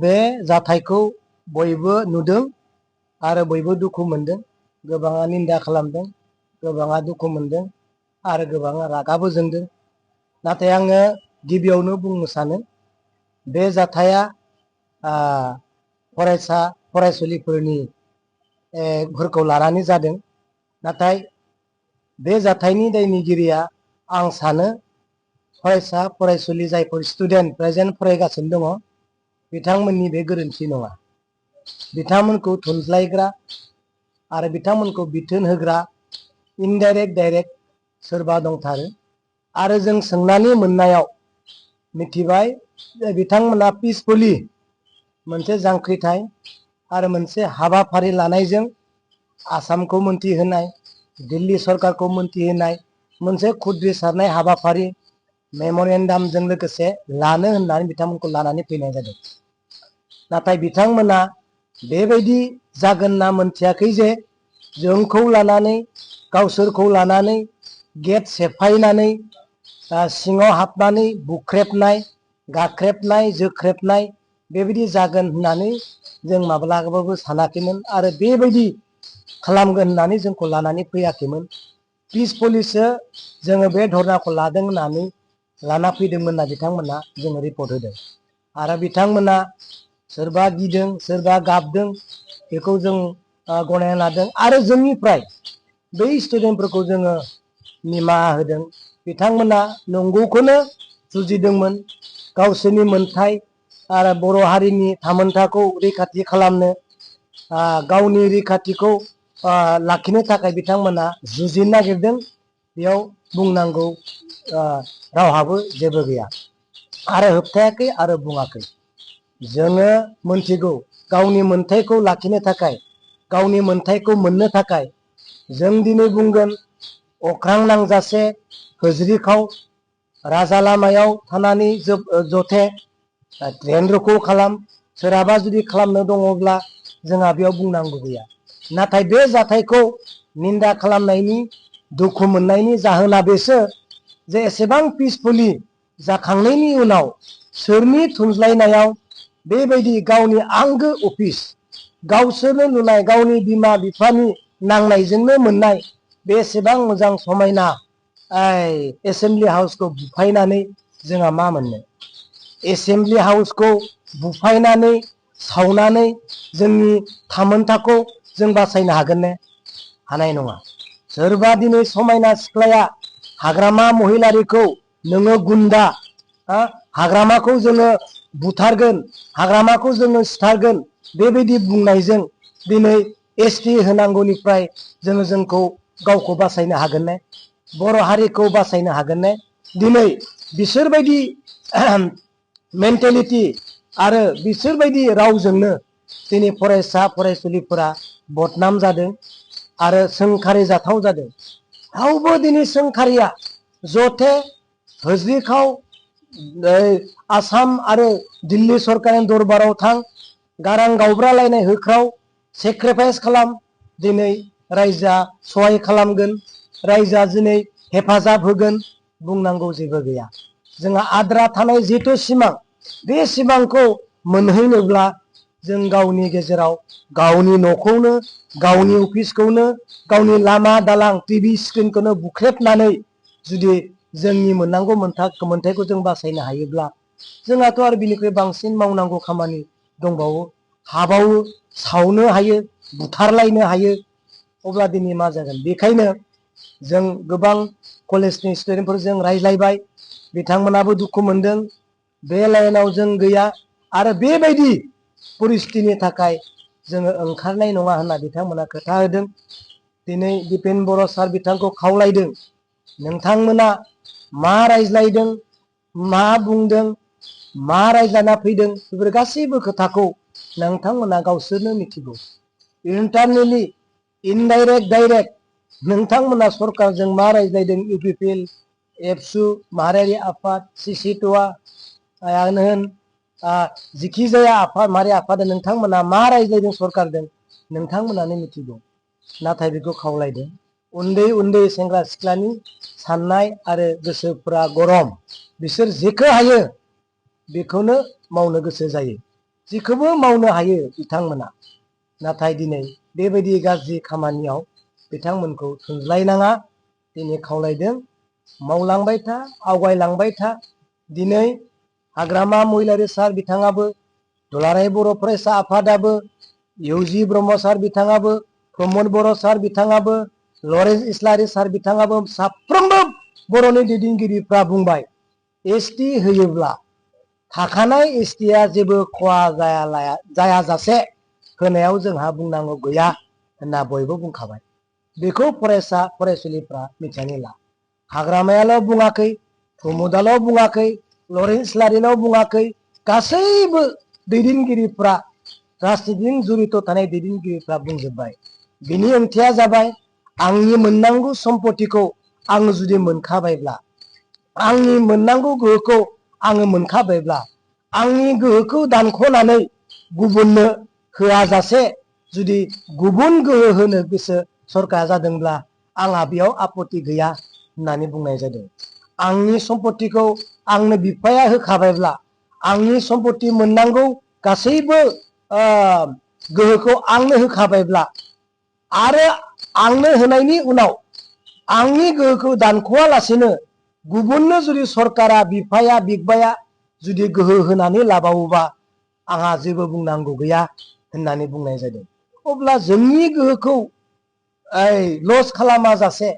बे जाथायखौ बयबो नुदों आरो बयबो दुखु मोनदों। गोबाङा निन्दा खालामदों, गोबाङा दुखु मोनदों आरो गोबाङा रागाबो जोंदों। नाथाय आङो गिबियावनो बुंनो सानो बे जाथाया फरायसा फरायसुलिफोरनि फोरखौ लानानै जादों। नाथाय बे जाथायनि दायनिगिरिया आं सानो फरायसा फरायसुलि जायफोर स्टुडेन्ट प्रेजेन्ट फरायगासिनो दङ बिथांमोननि बे गोरोन्थि नङा। बिथांमोनखौ थुनज्लायग्रा आरो बिथांमोनखौ बिथोन होग्रा इनडाइरेक्ट डाइरेक्ट सोरबा दंथारो। आरो जों सोंनानै मोननायाव मिथिबाय जे बिथांमोना पिसफुलि मोनसे जांख्रिथाय आरो मोनसे हाबाफारि लानायजों आसामखौ मोनथिहोनाय, दिल्ली सरकारखौ मोनथिहोनाय मोनसे खुद्रिसारनाय हाबाफारि मेम'रेन्डामजों लोगोसे लानो होननानै बिथांमोनखौ लानानै फैनाय जादों। नाथाय बिथांमोना बेबायदि जागोन ना मोनथियाखै जे जोंखौ लानानै गावसोरखौ लानानै गेट सेफायनानै सिङाव हाबनानै बुख्रेबनाय, गाख्रेबनाय, जोख्रेबनाय बेबायदि जागोन होननानै जों माब्लाबाबो सानाखैमोन आरो बेबायदि खालामगोन होननानै जोंखौ लानानै फैयाखैमोन। पिसफुलिसो जोङो बे धरनाखौ लादों होननानै लाना फैदोंमोन होनना बिथांमोना जोङो रिपर्ट होदों। आरो बिथांमोना सोरबा गिदों, सोरबा गाबदों बेखौ जों गनायना लादों आरो जोंनिफ्राय बै स्टुडेन्टफोरखौ जोङो निमाहा होदों। बिथांमोना नंगौखौनो जुजिदोंमोन, गावसोरनि मोनथाय आरो बर' हारिनि थामोनथाखौ रैखाथि खालामनो गावनि रैखाथिखौ लाखिनो थाखाय बिथांमोना जुजिनो नागिरदों। बेयाव बुंनांगौ रावहाबो जेबो गैया आरो होबथायाखै आरो बुङाखै। जोङो मोनथिगौ गावनि मोनथायखौ लाखिनो थाखाय, गावनि मोनथायखौ मोननो थाखाय जों दिनै बुंगोन अख्रां नांजासे होज्रिखाव, राजा लामायाव थानानै जथे ट्रेन रोखौ खालाम, सोरहाबा जुदि खालामनो दङब्ला जोंहा बेयाव बुंनांगौ गैया। नाथाय बे जाथायखौ निन्दा खालामनायनि, दुखु मोननायनि जाहोना बेसो जे एसेबां पिसफुलि जाखांनायनि उनाव सोरनि थुनज्लायनायाव बेबायदि गावनि आंगो अफिस, गावसोरनो लुनाय गावनि बिमा बिफानि नांनायजोंनो मोननाय बेसेबां मोजां समायना एसेम्बलि हाउसखौ बुफायनानै जोंहा मा मोननो? एसेम्बलि हाउसखौ बुफायनानै सावनानै जोंनि थामोनथाखौ जों बासायनो हागोन ने? हानाय नङा। सोरबा दिनै समायना सिख्लाया हाग्रामा महिलारिखौ नोङो गुन्दा, हाग्रामाखौ जोङो बुथारगोन, हाग्रामाखौ जोङो सिथारगोन बेबायदि बुंनायजों दिनै एसटि होनांगौनिफ्राय जोंखौ गावखौ बासायनो हागोन ने? बर' हारिखौ बासायनो हागोन ने? दिनै बिसोरबायदि मेन्टेलिटि आरो बिसोरबायदि रावजोंनो दिनै फरायसा फरायसुलिफोरा बदनाम जादों आरो सोंखारि जाथाव जादों। रावबो दिनै सोंखारिया जथे होज्रिखाव आसाम आरो दिल्ली सरकारनि दरबाराव थां, गारां गावब्रालायनाय होख्राव, सेक्रिफाइस खालाम, दिनै रायजोआ सहाय खालामगोन, रायजोआ दिनै हेफाजाब होगोन बुंनांगौ जेबो गैया। जोंहा आद्रा थानाय जिथु सिमां, बे सिमांखौ मोनहैनोब्ला जों गावनि गेजेराव गावनि न'खौनो, गावनि अफिसखौनो, गावनि लामा दालां टिभि स्क्रिनखौनो बुख्रेबनानै जुदि जोंनि मोननांगौ मोनथायखौ जों बासायनो हायोब्ला जोंहाथ' आरो बिनिख्रुइ बांसिन मावनांगौ खामानि दंबावो, हाबावो, सावनो हायो, बुथारलायनो हायो। अब्ला दिनै मा जागोन? बेखायनो जों गोबां कलेजनि स्टुडेन्टफोरजों रायज्लायबाय, बिथांमोनाबो दुखु मोनदों। बे लाइनाव जों गैया आरो बेबायदि परिस्थितिनि थाखाय जोङो ओंखारनाय नङा होनना बिथांमोना खोथा होदों। दिनै दिपेन बर' सार बिथांखौ खावलायदों, नोंथांमोना मा रायज्लायदों, मा बुंदों, मा रायज्लायना फैदों बेफोर गासैबो खोथाखौ नोंथांमोना गावसोरनो मिथिगौ। इन्टारनेलि, इनडाइरेक्ट, डाइरेक्ट नोंथांमोना सरकारजों मा रायज्लायदों, इउपिपिएल, एबसु, माहारियारि आफाद, सिसिट'आनो होन, जिखि जाया आफाद, माहारि आफाद नोंथांमोना मा रायज्लायदों सरकारजों नोंथांमोनानो मिथिगौ। नाथाय बेखौ खावलायदों। उन्दै उन्दै सेंग्रा सिख्लानि साननाय आरो गोसोफ्रा गरम, बिसोर जेखौ हायो बेखौनो मावनो गोसो जायो। जिखौबो मावनो हायो बिथांमोना। नाथाय दिनै बेबायदि गाज्रि खामानियाव बिथांमोनखौ थुनज्लायनाङा दिनै खावलायदों। मावलांबाय था, आवगायलांबाय था। दिनै हाग्रामा महिलारि सार बिथाङाबो, दुलाराय बर' फरायसा आफादाबो, इउजि ब्रह्म सार बिथाङाबो, प्रमद बर' सार बिथाङाबो, लरेन्स इस्लारि सार बिथाङाबो साफ्रोमबो बर'नि दैदेनगिरिफ्रा बुंबाय एसटि होयोब्ला थाखानाय एसटिया जेबो खहा जायाजासे होनायाव जोंहा बुंनांगौ गैया होनना बयबो बुंखाबाय। बेखौ फरायसा फरायसुलिफ्रा मिथिनानै ला। हाग्रामायाल' बुङाखै, प्रमदाल' बुङाखै, लरेन्स इस्लारिल' बुङाखै, गासैबो दैदेनगिरिफ्रा राजनितिजों जड़ित थानाय दैदेनगिरिफ्रा बुंजोब्बाय। बिनि ओंथिया जाबाय आंनि मोननांगौ सम्पतिखौ आं जुदि मोनखाबायब्ला, आंनि मोननांगौ गोहोखौ आङो मोनखाबायब्ला, आंनि गोहोखौ दानख'नानै गुबुननो होआजासे जुदि गुबुन गोहो होनो गोसो सरकारा जादोंब्ला आंहा बेयाव आपत्ति गैया होननानै बुंनाय जादों। आंनि सम्पतिखौ आंनो बिफाया होखाबायब्ला, आंनि सम्पति मोननांगौ गासैबो गोहोखौ आंनो होखाबायब्ला आरो आंनो होनायनि उनाव आंनि गोहोखौ दानख'वालासेनो गुबुननो जुदि सरकारा बिफाया बिगबाया जुदि गोहो होनानै लाबावोबा आंहा जेबो बुंनांगौ गैया होननानै बुंनाय जादों। अब्ला जोंनि गोहोखौ लस खालामा जासे,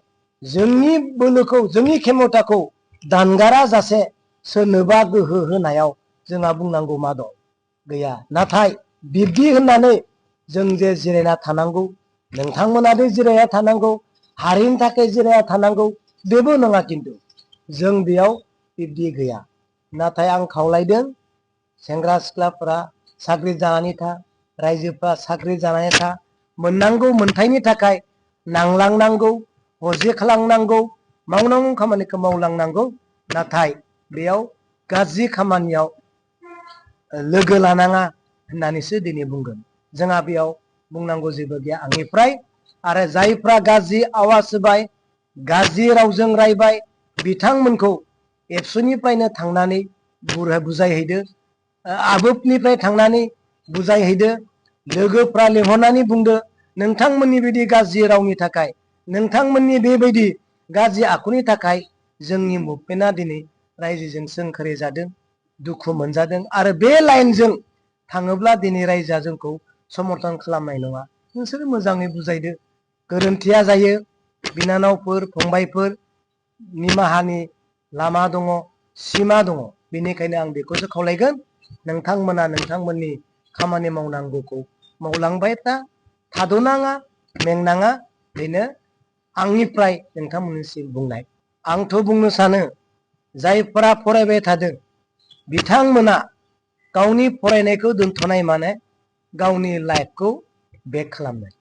जोंनि बोलोखौ, जोंनि खेमथाखौ दानगारा जासे सोरनोबा गोहो होनायाव जोंहा बुंनांगौ मा दं? गैया। नाथाय बिब्दि होननानै जों जे जिरायना थानांगौ, नोंथांमोना दे जिरायना थानांगौ, हारिनि थाखाय जिरायना थानांगौ, बेबो नङा। खिन्थु जों बेयाव बिब्दि गैया। नाथाय आं खावलायदों सेंग्रा सिख्लाफोरा साख्रि जानानै था, रायजोफ्रा साख्रि जानानै था, मोननांगौ मोनथायनि थाखाय नांलांनांगौ, हजे खालामनांगौ, मावनांगौ खामानिखौ मावलांनांगौ। नाथाय बेयाव गाज्रि खामानियाव लोगो लानाङा होननानैसो दिनै बुंगोन। जोंहा बेयाव बुंनांगौ जेबो गैया आंनिफ्राय। आरो जायफ्रा गाज्रि आवाज होबाय, गाज्रि रावजों रायबाय, बिथांमोनखौ एबसुनिफ्रायनो थांनानै बुजायहैदो, आबोबनिफ्राय थांनानै बुजायहैदो, लोगोफ्रा लिंहरनानै बुंदो नोंथांमोननि बिदि गाज्रि रावनि थाखाय, नोंथांमोननि बेबायदि गाज्रि आखुनि थाखाय जोंनि मुभमेन्टआ दिनै रायजोजों सोंखारि जादों, दुखु मोनजादों। आरो बे लाइनजों थाङोब्ला दिनै रायजोआ जोंखौ समर्थन खालामनाय नङा। नोंसोर मोजाङै बुजायदो। गोरोन्थिया जायो, बिनानावफोर, फंबायफोर, निमाहानि लामा दङ, सिमा दङ। बेनिखायनो आं बेखौसो खावलायगोन, नोंथांमोना नोंथांमोननि खामानि मावनांगौखौ मावलांबाय था, थाद'नाङा, मेंनाङा। बेनो आंनिफ्राय नोंथांमोननिसिम बुंनाय। आंथ' बुंनो सानो जायफोरा फरायबाय थादों बिथांमोना गावनि फरायनायखौ दोनथ'नाय माने गावनि लाइफखौ बेक खालामनाय।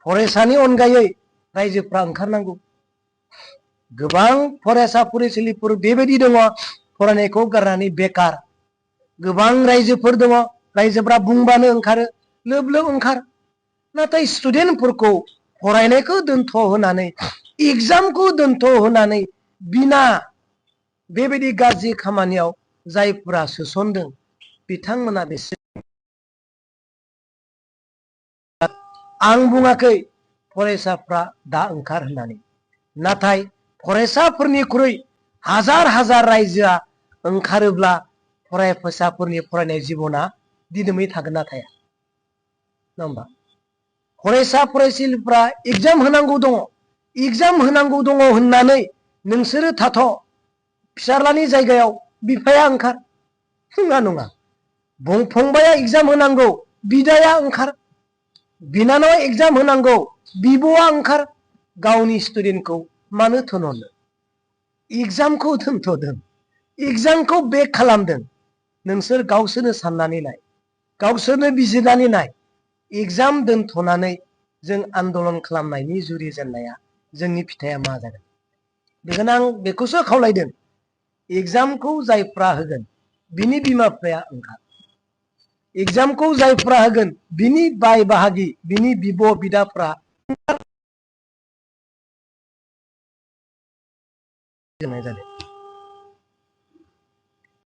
फरायसानि अनगायै रायजोफ्रा ओंखारनांगौ। गोबां फरायसा फरायसुलिफोर बेबायदि दङ फरायनायखौ गारनानै बेकार। गोबां रायजोफोर दङ, रायजोफ्रा बुंबानो ओंखारो, लोब लोब ओंखार। नाथाय स्टुडेन्टफोरखौ फरायनायखौ दोनथ' होनानै, एग्जामखौ दोनथ' होनानै बिना बेबायदि गाज्रि खामानियाव जायफोरा सोसनदों बिथांमोना बेसे। आं बुङाखै फरायसाफ्रा दा ओंखार होननानै, नाथाय फरायसाफोरनिख्रुइ हाजार हाजार रायजोआ ओंखारोब्ला फरायसाफोरनि फरायनाय जिबना दिदोमै थागोन ना थाया? नङा होमबा? फरायसा फरायसुलिफ्रा एग्जाम होनांगौ दङ, एग्जाम होनांगौ दङ होननानै नोंसोरो थाथ', फिसाज्लानि जायगायाव बिफाया ओंखार। नङा नङा। फंबाया एग्जाम होनांगौ, बिदाया ओंखार। बिनानावा एग्जाम होनांगौ, बिब'आ ओंखार। गावनि स्टुडेन्टखौ मानो थोनहरनो? एग्जामखौ दोनथ'दों, एग्जामखौ बेक खालामदों। नोंसोर गावसोरनो साननानै नाय, गावसोरनो बिजिरनानै नाय। एग्जाम दोनथ'नानै जों आन्दलन खालामनायनि जुरिजेननाया जोंनि फिथाइया मा जागोन? बेखायनो आं बेखौसो खावलायदों, एग्जामखौ जायफ्रा होगोन बिनि बिमा बिफाया ओंखार। एग्जामखौ जायफ्रा होगोन बिनि बाय बाहागि, बिनि बिब' बिदाफ्रा जादों।